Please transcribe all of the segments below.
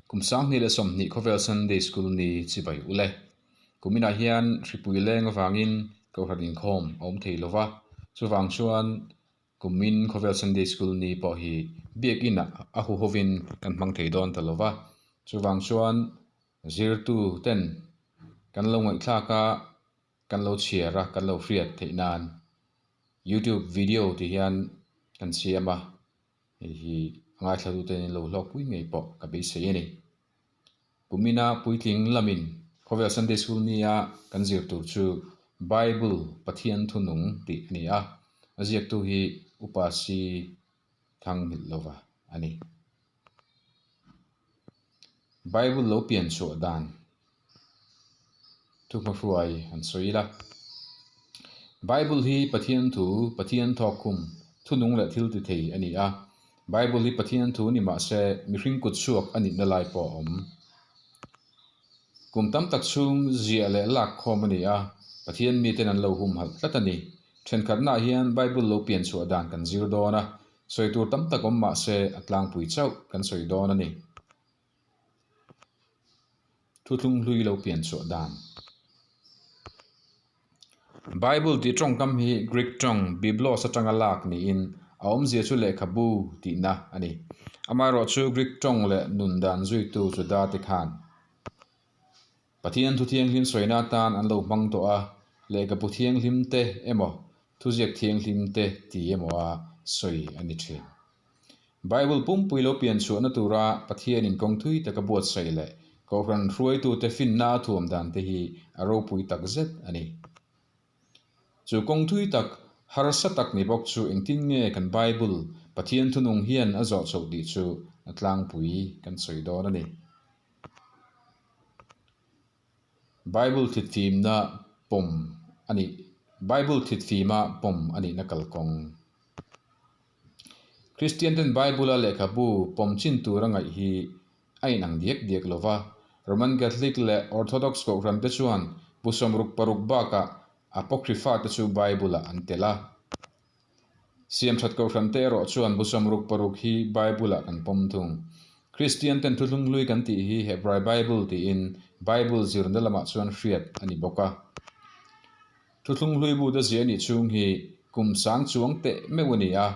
Kum 2020 khawvel Sunday School ni chibai ule. Kuminah hian hripui leng avangin Kohhran inkhawm a awm thei lova, chuvang chuan kumin khawvel Sunday School ni pawh hi biakin ah a huhovin kan hmang thei dawn ta lova, chuvang chuan zirtu ten kan lo ngaihthlak a, kan lo chhiar a, kan lo hriat theih nan YouTube video ti hian kan siam a, hei hi a ngaithlatute in lo hlawkpui ngei pawh ka beisei a ni. Kumina puitling lamin khawvel Sunday School nia kan zir tur chu Bible Pathian thunung tih a ni a, a ziaktu hi Upa Si Thangnghilhlova a ni. Bible lo pian chhuah dan thuhmahruai an sawi ila. Bible hi Pathian thu, Pathian thawkkhum, thunung leh thil ti thei a ni a. Bible hi Pathian thu ni mah se mihring kut chhuak a nihna lai pawh a awm. Kum tam tak chhung ziah leh lak khawm a ni a, Pathian miten an lo humhalh tlat a ni. Thenkhatnaah hian Bible lo pian chhuah dan kan zir dawn a, sawi tur tam tak awm mah se a tlangpui chauh kan sawi dawn a ni. Thuthlung hlui lo pian chhuah dan. Bible tih tawngkam hi Greek tawng biblos atanga lak niin a awmzia chu lehkhabu tihna a ni. Amaherawhchu Greek tawng leh nun dan zuitu Juda te khan Pathian thu thianghlim sawina atan an lo hmang tawh a, lehkhabu thianghlim te emaw thuziak thianghlim te ti emaw a sawi a ni thin. Bible pumpui lo pian chhuahna tura Pathianin kawng thui taka buatsaih leh Kohhran hruaitute finna a thuam dan te hi a ropui tak zet a ni. Chu kawng thui tak, harsa tak ni bawk chu engtin nge kan Bible, Pathian thunung hian a zawh chhoh tih chu a tlangpui kan sawi dawn a ni. Bible thitfimna pawm a nih Bible thitfima pawm a nihna kalkawng. Kristian ten Bible a lehkhabu pawm chin tur a ngaih hi a inang diak diak lo va, Roman Catholic leh Orthodox kohhran te chuan bu 66 bakah Apocrypha te chu Bible ah an tel a. Siamthat kohhran te erawh chuan bu 66 hi Bible ah kan pawm thung. Kristian ten thuthlung hlui kan tih hi Hebrai Bible tiin Bible zirna lamah chuan hriat a ni bawk a. Thuthlung hlui bu te zia nih chhung hi kum sang chuang teh meuh a ni a,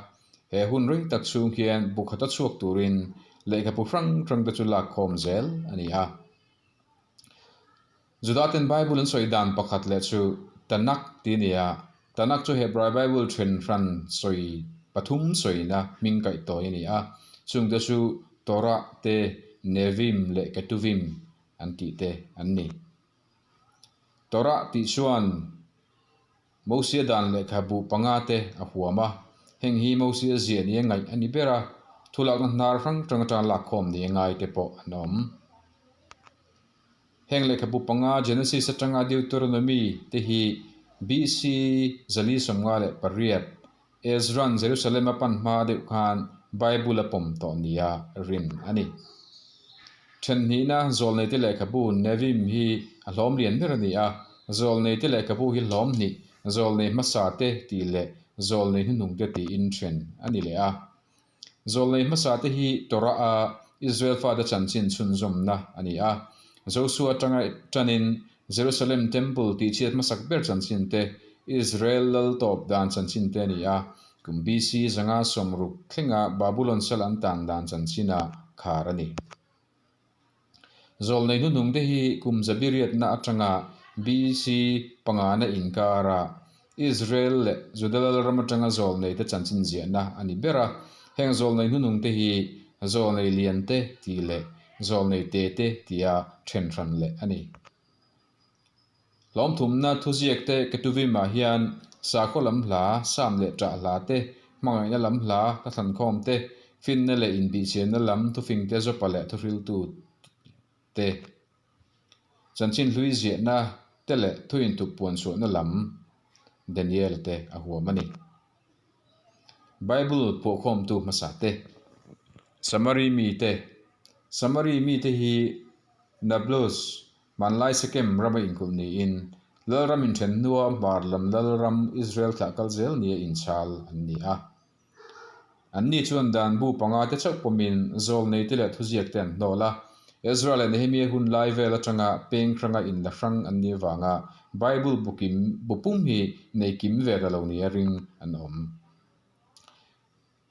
he hun rei tak chhung hian bu khata chhuak turin lehkhabu hrang hrang te chu lak khawm zel a ni a. Judaten Bible an sawi dan pakhat leh chu Tanakh tih a ni a, Tanakh chu Hebrai Bible then hran sawi pathum sawina hming kaih tawi a ni a, chungte chu Torah te, Nevim leh Ketuvim an tih te an ni. Torah tih chuan Mosia dan lehkhabu panga te a huam a, heng hi Mosia ziah nia ngaih a ni ber a, thulakna hnar hrang hrang atanga lakkhawm nia ngai te pawh an awm. Heng lehkhabu panga Genesis atanga Deuteronomy te hi BC 458 Ezra'n Jerusalem a pan hma deuh khan Bible a pawm tawh nia rin a ni. Thenhnihna Zawlneite lehkhabu Nevim hi a hlawm lian ber a ni a, Zawlneite lehkhabu hi hlawm hnih, Zawlnei hmasa te tih leh Zawlnei hnuhnung te tiin then a ni leh a. Zawlnei hmasa te hi Torah a Israel fate chanchin chhunzawmna a ni a. Josua atanga tanin Jerusalem Temple tihchhiat hmasak ber chanchin te, Israel lal tawp dan chanchin te a ni a. Kum BC 560 thlenga Babulon sal an tan dan chanchina khar a ni. Zawlnei hnuhnung te hi kum zabiriatna atanga BC pangana inkara Israel leh Juda lalram atanga zawlnei te chanchin ziahna a ni ber a. Heng zawlnei hnuhnung te hi zawlnei lian te tih leh zawlnei te te tia then hran leh a ni. Hlawmthumna thuziak te Ketuvim-ah hian sakhaw lam hla, sam leh ṭah hla te, hmangaihna lam hla, hla-thlankhawm te, finna leh inbihchianna lam thufing te zawpa leh thuhriltu te, chanchin hlui ziahna te leh thu intup puan chhuahna lam Daniel te a huam a ni. Bible phuahkhawmtu hmasa te, Samari mite, Samari mite hi Nablus, Hmanlai Sekem rama inkulh niin, Lalram inthen hnua hmar lam Lalram Israel thlah kal zel nia inchhal an ni a. Anni chuan dan bu panga te chauh pawmin zawlneite leh thuziakte an hnawl a. Ezra leh Nehemia hun lai vel atanga peng hranga inla hrang an nih avanga Bible bu kim bu pum hi nei kim ve ta lo nia ring an awm.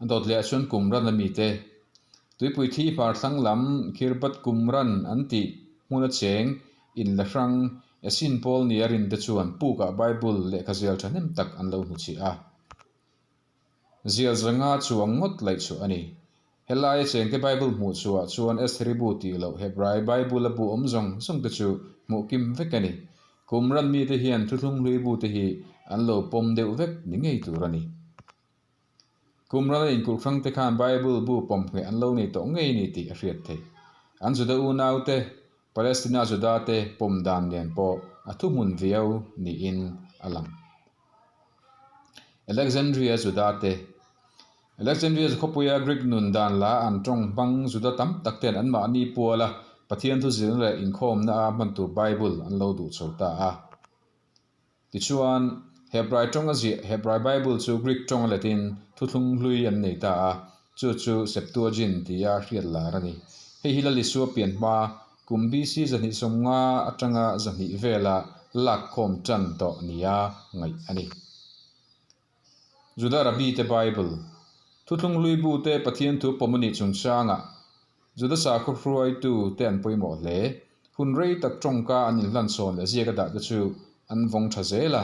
A dawt leh ah chuan Qumran a mite tuipui thi hmar thlang lam Khirbat Qumran an tih hmuna cheng inla hrang Essene pawl nia rinte chuan pukah Bible lehkha zial thahnem tak an lo hnuchhiah a. Zial zanga chuang ngawt laih chhuah a ni. Helaia chengte Bible hmuh chhuah chuan Estheri bu tih loh Hebrai Bible a bu awm zawng zawng te chu hmuh kim vek a ni. Qumran mite hian thuthlung hlui bu te hi an lo pawm deuh vek ni ngei tur a ni. Qumran a inkulh hrang te khan Bible bu pawm ngheh an lo nei tawh ngei a ni tih a hriat theih. An Juda unau te, Palestina Juda te pawm dan nen pawh a thuhmun viau niin a lang. Alexandria Juda te Alexandria chu khawpuia Greek nun dan la an tawng hmang Juda tam tak ten anmahni puala Pathian thu zirna leh inkhawmna a hman tur Bible an lo duh chho ta a. Tichuan, Hebrai tawng a ziah Hebrai Bible chu Greek tawng a letin thuthlung hlui an nei ta a, chu chu Septuagint tia hriat lar a ni. Hei hi Lalisua pian hma Kum BC 250 atanga 200 vela lakkhawm tan tawh nia ngaih a ni. Juda Rabbi te Bible, Thuthlung hlui bu te Pathian thu pawm a nih chungchangah Juda sakhaw hruaitu te an pawimawh hle. Hun rei tak tawngka an inhlansawn leh ziak a dah te chu an vawng tha zel a.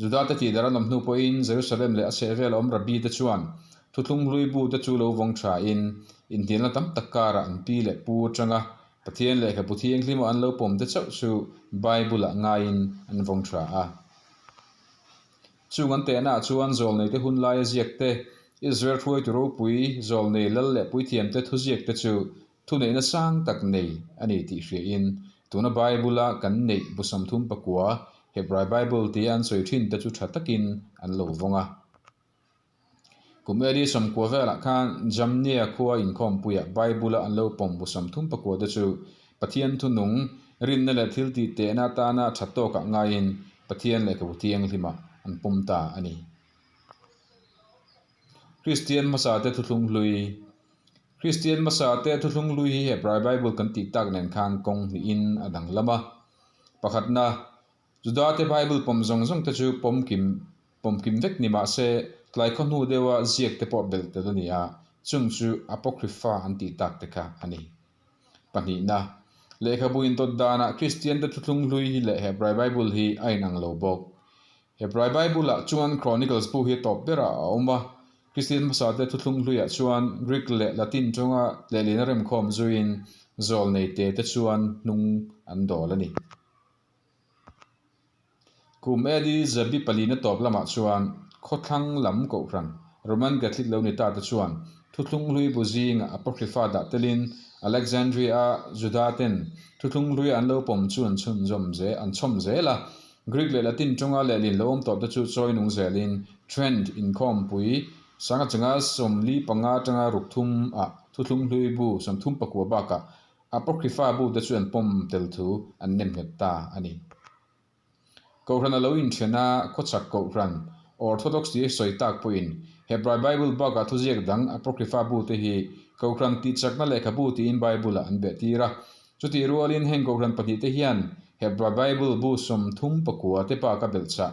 Juda te tih dar an awm hnu pawhin Jerusalem leh a chhehvel a awm Rabbi te chuan thuthlung hlui bu te chu lo vawng thain inhnialna tam tak karah an pi leh pu atanga Pathian lehkhabu thianghlim a an lo pawm te chauh chu Bible ah ngaiin an vawng tha a. Chung an tehna ah chuan zawlnei te hun laia ziak te, Israel hruaitu ropui, zawlnei lal leh puithiam te thuziak te chu Thuneihna sang tak nei a ni tih hriain, tuna Bible-a kan neih bu 39, Hebrai Bible tia an sawi thin te chu tha takin an lo vawng a. Kum AD 90 velah khan Jamnia khua inkhawmpuiah Bible-a an lo pawm bu 39 te chu Pathian thunung, rinna leh thil tih tehna atana tha tawkah ngaiin Pathian lehkhabu thianghlimah an pawm ta a ni. Kristian hmasate thuthlung hlui Kristian hmasate thuthlung hlui hi Hebrai Bible kan tih tak nen khan kawng hnihin a danglam a. Pakhatna, Judate Bible pawm zawng zawng te chu pawm kim pawm kim vek ni mah se tlai khaw hnu deuha ziak te pawh belh tel a ni a, chung chu Apocrypha an tih tak te kha a ni. Pahnihna, lehkhabu intawt danah Kristiante thuthlung hlui hi leh Hebrai Bible hi a inang lo bawk. Hebrai Bible-ah chuan Chronicles bu hi tawp berah a awm a, Kristian hmasate thuthlung hluiah chuan Greek leh Latin tawnga lehlin a remkhawm zuiin zawlnei te te chuan hnung an dawl a ni. Kum AD zabi palina tawp lamah chuan khawthlang lam kohhran Roman Catholic lo ni ta te chuan thuthlung hlui bu zingah Apocrypha dah telin Alexandria-a Juda ten thuthlung hluia an lo pawm chu an chhunzawm an chhawm zel a. Greek leh Latin tawnga lehlin lo awm tawh te chu chawi nung zelin Trent inkhawmpui sanga changa 45 atanga ruk thum ah thuthlung hlui bu 39 bakah Apocrypha bu te chu an pawm tel thu an nem nghet ta a ni. Kohhran a lo inthen a, khawchhak kohhran, Orthodox tih a sawi tak pawhin Hebrai Bible bakah thuziak dang Apocrypha bu te hi kohhran tihchakna lehkhabu tiin Bible-ah an behtir a. Chutih rualin heng kohhran pahnihte hian Hebrai Bible bu 39 te bak a belhchah.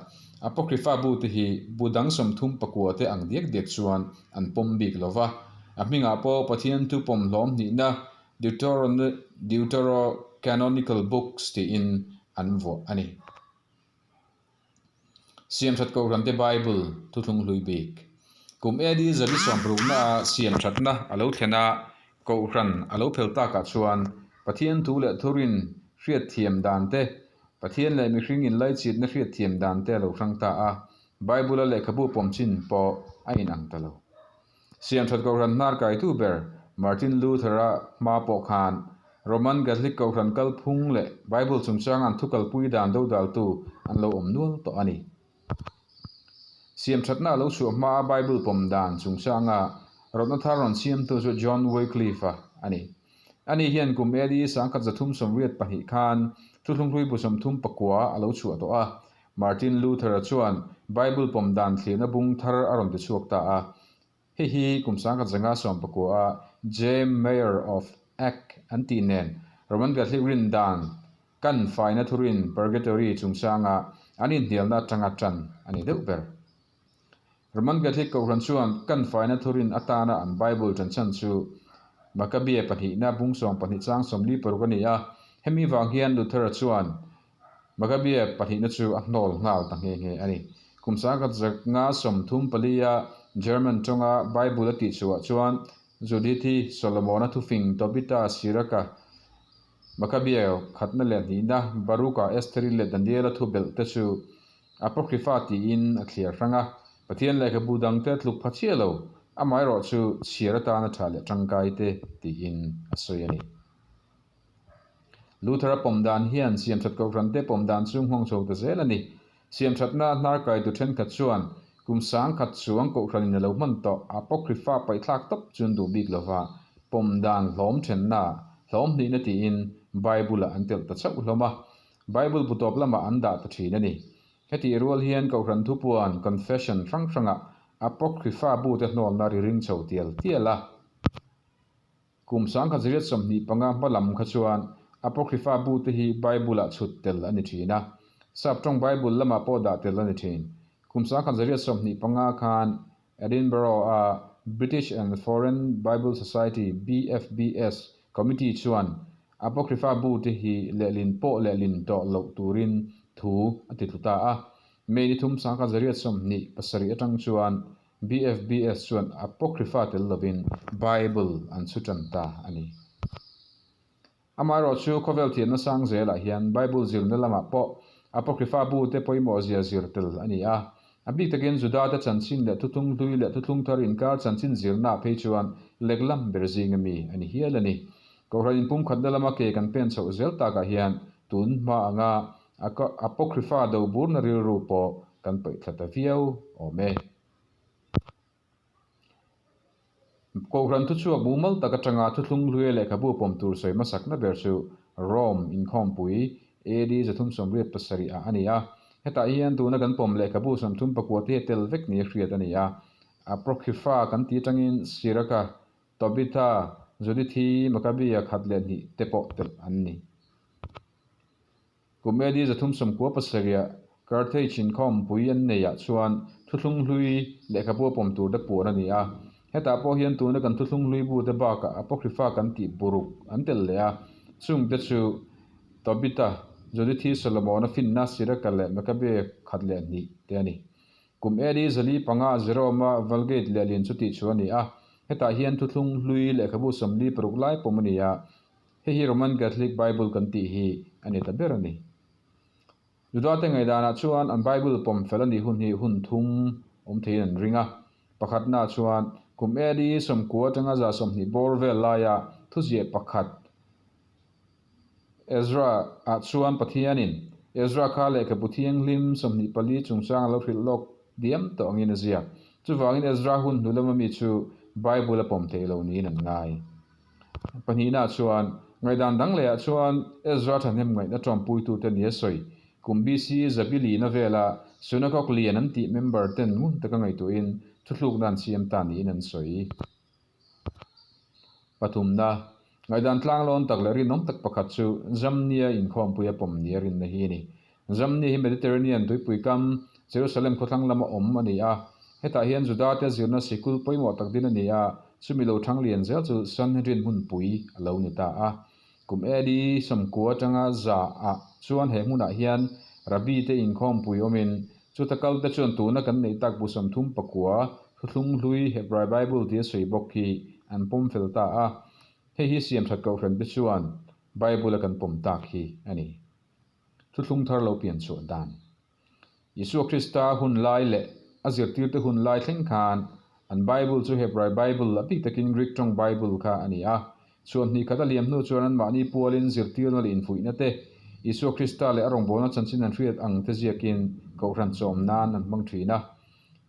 Apocrypha bu te hi bu dang 34 te ang diak diak chuan an pawm bik lo va. A hmingah pawh Pathian thu pawm hlawm hnihna Deuterocanonical Books tiin an vuah a ni. Siamthat Kohhrante Bible thuthlung hlui bik. Kum AD 160 a siamthatna a lo thlen a, Kohhran a lo phel takah chuan Pathian thu leh thurin hriatthiam dan te, Pathian leh mihring inlaichitna hriatthiam dan te a lo hrang ta a, Bible-a lehkhabu pawm chin pawh a inang ta lo. Siamthat Kohhran hnar kaitu ber Martin Luther-a hma pawh khan Roman Catholic Kohhran kalphung leh Bible chungchanga an thukalpui dan dodaltu an lo awm nual tawh a ni. Siamthatna a lo chhuah hmaa Bible pawm dan chungchanga rawtna thar rawn siamtu chu John Wycliffe-a a ni. Ani hian kum AD 1382 khan Thuthlunghlui bu 39 a lo chhuah tawh a, Martin Luther-a chuan Bible pawm dan thlirna bung thar a rawn ti chhuak ta a. Hei hi kum 1919-a James Mayor of. Act an tih nen Roman Catholic rin dan kan faina thurin Purgatory chungchanga an inhnialna atanga tan a ni deuh ber. Roman Catholic Kohhran chuan kan faina thurin atana an Bible ṭanchhan chu Maccabee pahnihna bung 12 chang 46 a ni a, hemi vang hian Luther-a chuan Maccabee pahnihna chu a hnawl nghal ta nghe nghe a ni. Kum 1534-a German ṭawnga Bible a tihchhuah chuan Judithi Solomona thufing Tobita Siraka Maccabee khatna leh hnihna Baruka Estheri leh Daniela thu belh te chu Apocrypha tiin a thliar hrang a, Pathian lehkhabu dangte tluk pha chiah lo, amaherawh chu chhiar atana tha leh tangkai te tiin a sawi a ni. Luther-a pawm dan hian siamthat kohhrante pawm dan chu nghawng chho ta zel a ni. Siamthatna hnar kaitu thenkhat chuan kum 1000 chuang kohhranin a lo hman tawh Apocrypha paihthlak tawp chu an duh bik lova, pawm dan hlawm thenna, hlawm hnihna tiin Bible-ah an telh ta chauh hlawm a. Bible bu tawp lamah an dah ta thin a ni. Hetih rual hian Kohhran thupuan, confession, hrang hrangah Apocrypha bute hnawlna ri ring chho tial tial a. Kum 1925 hma lam kha chuan Apocrypha bute hi Bible-ah chhut tel a ni thin a. Sap tawng Bible lamah pawh dah tel a ni thin. Kum 1925 khan Edinburgh-a British and Foreign Bible Society, BFBS, Committee chuan Apocrypha bute hi lehlin pawh lehlin tawh loh turin thu a ti tlu ta a. May ni thum 1927 atang chuan BFBS chuan Apocrypha tel lovin Bible an chhu tan ta a ni. Amaherawhchu khawvel thiamna sang zelah hian Bible zirna lamah pawh Apocrypha bute pawimawh zia zir tel a ni a. A bik takin Judate chanchin leh thuthlung hlui leh thuthlung thar inkar chanchin zirnaah phei chuan leklam ber zinga mi a ni hial a ni. Kohhran inpumkhatna lama ke kan pen chhoh zel takah hian tun hma anga Apocrypha do burna rilru pawh kan paih thla ta viau awm e. Kohhran thuchhuak mumal tak atanga thuthlung hluia lehkhabu pawm tur sawi hmasakna ber chu Rome inkhawmpui AD 387 ah a ni a. Hetah hian tuna kan pawm lehkhabu 34 te hi a tel vek nia hriat a ni a. Apocrypha kan tih atangin Siraka, Tobitha, Judithi, Maccabea khat leh hnih te pawh telh an ni. Kum AD 397 Carthage inkhawmpui an neihah chuan thuthlung hlui lehkhabu a pawm tur te puan a ni a. Hetah pawh hian tuna kan thuthlung hlui bu te bakah Apocrypha kan tih buruk an tel leh a, chung te chu Tobita, Judithi Solomona finna Siraka leh Maccabee khat leh hnih te a ni. Kum AD 405 Jerome-a Vulgate lehlin chu tih chu a ni a. Hetah hian thuthlung hlui lehkhabu 46 lai pawm a ni a. Hei hi Roman Catholic Bible kan tih hi a ni ta ber a ni. Judate ngaihdanah chuan an Bible pawm fel a nih hun hi hun thum awm theiin an ring a. Pakhatnaah chuan kum AD 90 atanga 120 bawr vel laia thuziah pakhat Ezra-ah chuan Pathianin Ezra kha lehkhabu thianghlim 24 chungchang a lo hrilh lawk diam tawh angin a ziak. Chuvangin Ezra hun hnu lama mi chu Bible a pawm theih lo niin an ngai. Pahnihnaah chuan, ngaihdan dang lehah chuan Ezra thahnem ngaihna tawmpuitute nia sawi, kum BC Zabilina vela Synagogue lian an tih member ten ngun taka ngaihtuahin thuthlukna an siam ta niin an sawi. Pathumna, ngaihdan tlanglawn tak leh rinawm tak pakhat chu Zamnia inkhawmpuia pawm nia rinna hi a ni. Zamnia hi Mediterranean tuipui kam, Jerusalem khawthlang lama awm a ni a. Hetah hian Judate zirna sikul pawimawh tak din a ni a, chumi lo thang lian zel chu Sanhedrin hmunpui a lo ni ta a. Kum AD 90 atanga za ah chuan he hmunah hian Rabbi te inkhawmpui awmin, chuta kalte chuan tuna kan neih tak bu 39 thuthlung hlui Hebrai Bible tia sawi bawk hi an pawm fel ta a. Hei hi siamthat kohhran te chuan Bible a kan pawm tak hi a ni. Thuthlung thar lo pian chhuah dan. Isua Krista hun lai leh a zirtirte hun lai thleng khan an Bible chu Hebrai Bible, a bik takin Greek tawng Bible kha a ni a. Chhuan hnih khat a liam hnu chuan anmahni pualin zirtirna leh infuihna te, Isua Krista leh a rawngbawlna chanchin an hriat ang te ziakin Kohhran chawm nan an hmang thin a.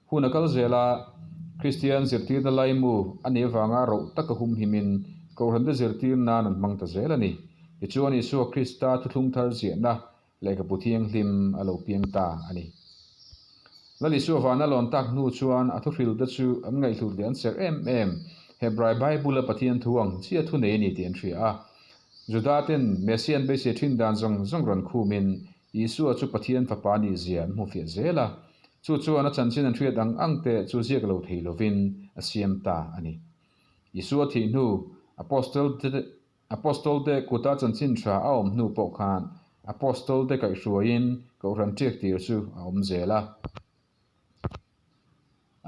Hun a kal zel a, Kristian zirtirna laimu a nih avanga roh taka humhimin Kohhrante zirtir nan an hmang ta zel a ni. Tichuan Isua Krista thuthlung thar ziahna lehkhabu thianghlim a lo piang ta a ni. Lal Isua vana lawn tak hnu chuan a thuhrilte chu an ngaihhlut leh an serh em em. Hebrai Bible-a Pathian thu ang chiah thu nei a ni tih an hria a. Juda-ten Messia an beisei thin dan zawng zawng rawn khumin Isua chu Pathian Fapa a nihzia an hmufiah zel a. Chu chuan a chanchin an hriat ang ang te chu ziak lo thei lovin a siam ta a ni. Isua thih hnu Apostol-te kuta chanchin tha a awm hnu pawh khan Apostol-te kaihhruaiin Kohhran ṭiak tir chu a awm zel a.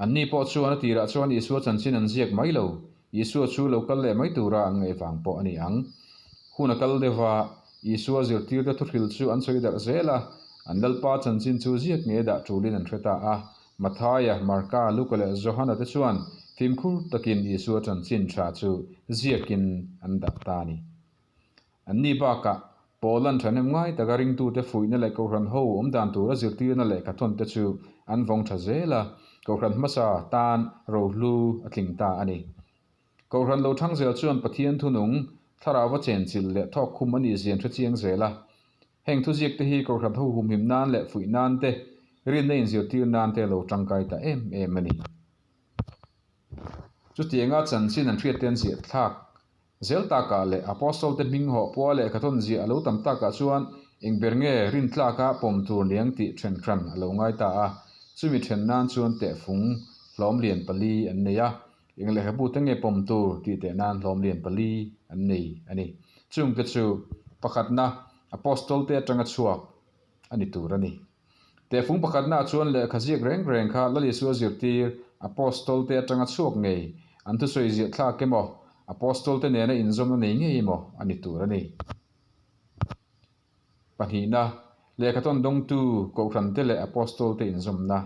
Anni pawh chuan a tirah chuan Isua chanchin an ziak mai lo, Isua chu lo kal leh mai tura an ngaih vang pawh a ni ang. Hun a kal deuh a, Isua zirtirte thuhril chu an sawi darh zel a, an Lalpa chanchin chu ziak ngei dah ṭulin an hre ta a. Mathaia, Marka, Luka leh Johana te chuan fimkhur takin Isua chanchin ṭha chu ziakin an dah ta a ni. Anni bakah, Paula'n ṭhahnem ngai taka ringtute fuihna leh Kohhran ho awm dan tura zirtirna lehkha thawn te chu an vawng ṭha zel a, Kohhran hmasa tan rohlu a tling ta a ni. Kohhran lo ṭhang zel chuan Pathian thunung, thlarauva chenchilh leh thawk khum a nih zian hre chiang zel a. Heng thuziak te hi Kohhran ho humhim nan leh fuih nan te, rinna inzirtir nan te lo ṭangkai ta em em a ni. Chutianga chanchin an hriat te an ziah thlak Zel takah leh Apostle te hming hawh pua leh khathawn ziah a lo tam takah chuan eng ber nge rintlaka pawm tur niang tih then hran a lo ngai ta a, chumi then nan chuan tehfung hlawm lian pali an nei a, eng lehkhabu te nge pawm tur tih teh nan hlawm lian pali an nei a ni. Chungte chu pakhatna Apostle te atanga chhuak a ni tur a ni. Tehfung pakhatnaah chuan lehkha ziak reng reng kha Lal Isua zirtir Apostol-te atanga chhuak ngei, an thusawi ziah thlak emaw, Apostol-te nena inzawmna nei ngei emaw a ni tur a ni. Pahnihna, lehkha tawn dawngtu Kohhrante leh Apostol-te inzawmna.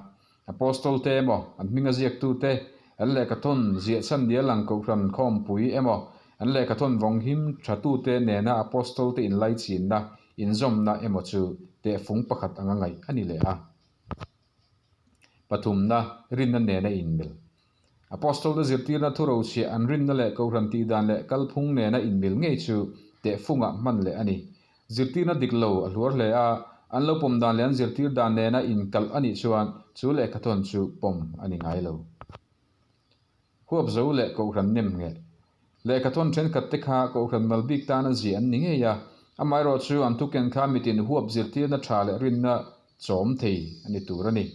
Apostol-te emaw, an hminga ziaktute, an lehkha tawn ziah chhan nia lang Kohhran khawmpui emaw, an lehkha tawn vawng him thatute nena Apostol-te inlaichinna Inzawmna emaw chu tehfung pakhat anga ngaih a ni leh a. Pathumna, rinna nena inmil. Apostol-te zirtirna thurochhiah an rinna leh Kohhran tihdan leh kalphung nena inmil ngei chu tehfungah hman leh a ni. Zirtirna dik lo a hluar hle a, an lo pawm dan leh an zirtir dan nena inkalh a nih chuan chu lehkhathawn chu pawm a ni ngai lo. Huapzo leh Kohhran nem ngheh. Lehkhathawn thenkhat te kha Kohhran mal bik tana ziah an ni ngei a, amaherawh chu an thuken kha mitin huap zirtirna tha leh rinna chawm thei a ni tur a ni.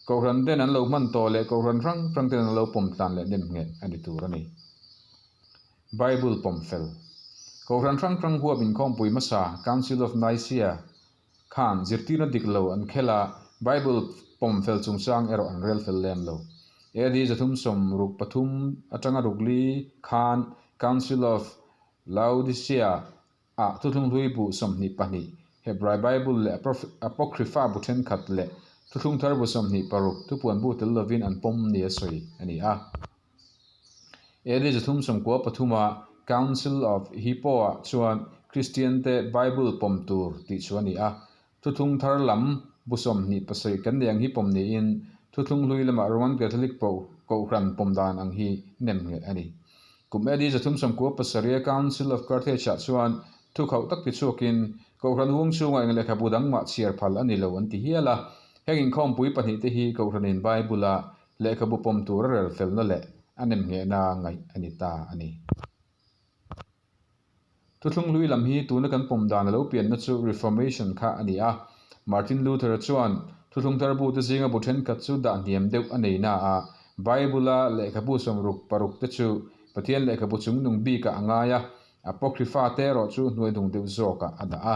Kohhran den an lo hman tawh leh Kohhran hrang hrang ten an lo pawm tlan leh nem ngheh a ni tur a ni. Bible pawm fel. Kohhran hrang hrang huap inkhawmpui hmasa Council of Nicaea Khan zirtirna dik lo an khel a, Bible pawm fel chungchang erawh an rel fel lem lo. AD 363 atanga rukli khan Council of Laodicea ah Thuthlung Hlui bu 22, Hebrai Bible leh Apocrypha bu thenkhat leh Thuthlung Thar bu 26 thupuan bu tel lovin an pawm nia sawi a ni a. AD 393 a Council of Hippo ah chuan Kristian te Bible pawm tur tih chu a ni a. Thuthlung thar lam bu 27 kan nei ang hi pawm niin Thuthlung hlui lamah Roman Catholic Kohhran pawm dan ang hi nem ngheh a ni. Kum AD 397 a Council of Carthage ah chuan thukhauh tak tichhuakin Kohhran huang chhungah eng lehkhabu dang mah chhiar phal a ni lo an ti hial a. Heng inkhawmpui pahnihte hi Kohhranin Bible-a Lehkhabu pawm tura rel felna leh a nemnghehna ngaih a ni ta a ni. Thuthlung hlui lam hi tuna kan pawm dan a lo pianna chu Reformation kha a ni a. Martin Luther-a chuan Thuthlung thar bute zinga bu thenkhat chu dah hniam deuh a nei na a, Bible-a lehkhabu 66 te chu Pathian lehkhabu chungnung bikah a ngai a, Apocrypha te erawh chu hnuaihnung deuh zawkah a dah a.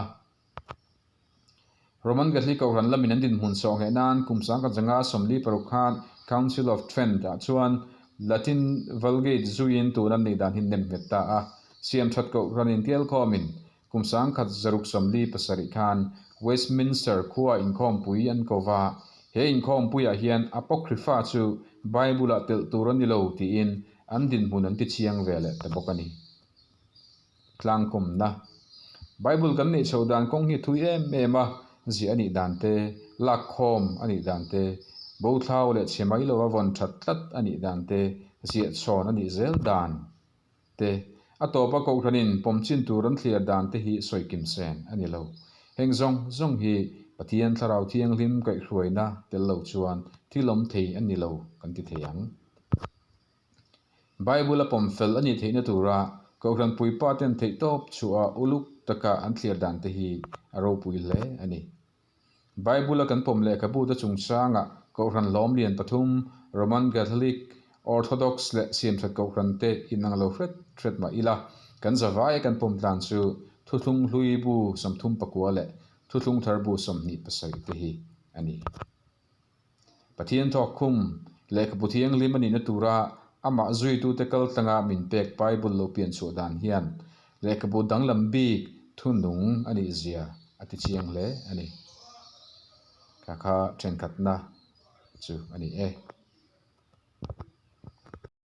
Roman Catholic Kohhran lamin an dinhmun sawhngheh nan kum sangkhat zanga 46 khan Council of Trent ah chuan Latin Vulgate zuiin tun an neih dan hi nem nghet ta a. Siamthat Kohhran intialkhawmin kum 1647 khan Westminster khua inkhawmpui an ko va. He inkhawmpuiah hian Apocrypha chu Bible-ah telh tur a ni lo tiin an dinhmun an tichiang ve leh ta bawk a ni. Tlangkawmna. Bible kan neih chho dan kawng hi thui em em a, ziah a nih dan te, lakkhawm a nih dan te, bo thlau leh chhe mai lova vawn that tlat a nih dan te, ziah chhawn a nih zel dan te, a tawpa Kohhranin pawm chin tur an thliar dan te hi sawi kim sen a ni lo. Heng zawng zawng hi Pathian Thlarau Thianghlim kaihhruaina tel lo chuan thil awm thei a ni lo kan ti thei ang. Bible a pawm fel a nih theihna tura Kohhran puipa ten theihtawp chhuah uluk taka an thlir dan te hi a ropui hle a ni. Bible a kan pawm lehkhabu te chungchangah Kohhran hlawm lian pathum, Roman Catholic, Orthodox leh Siamthat Kohhran te inang lo hret hret mah ila, kan zavai a kan pawm tlan chu Thuthlung Hlui bu 39 leh Thuthlung Thar bu 27 te hi a ni. Pathian thawkkhum, lehkhabu thianghlim a nihna tura amah zuitute kal tlanga min pek Bible lo pian chhuah dan hian lehkhabu danglam bik thunung a nih zia a ti chiang hle a ni. Kha kha thenkhatna chu a ni e.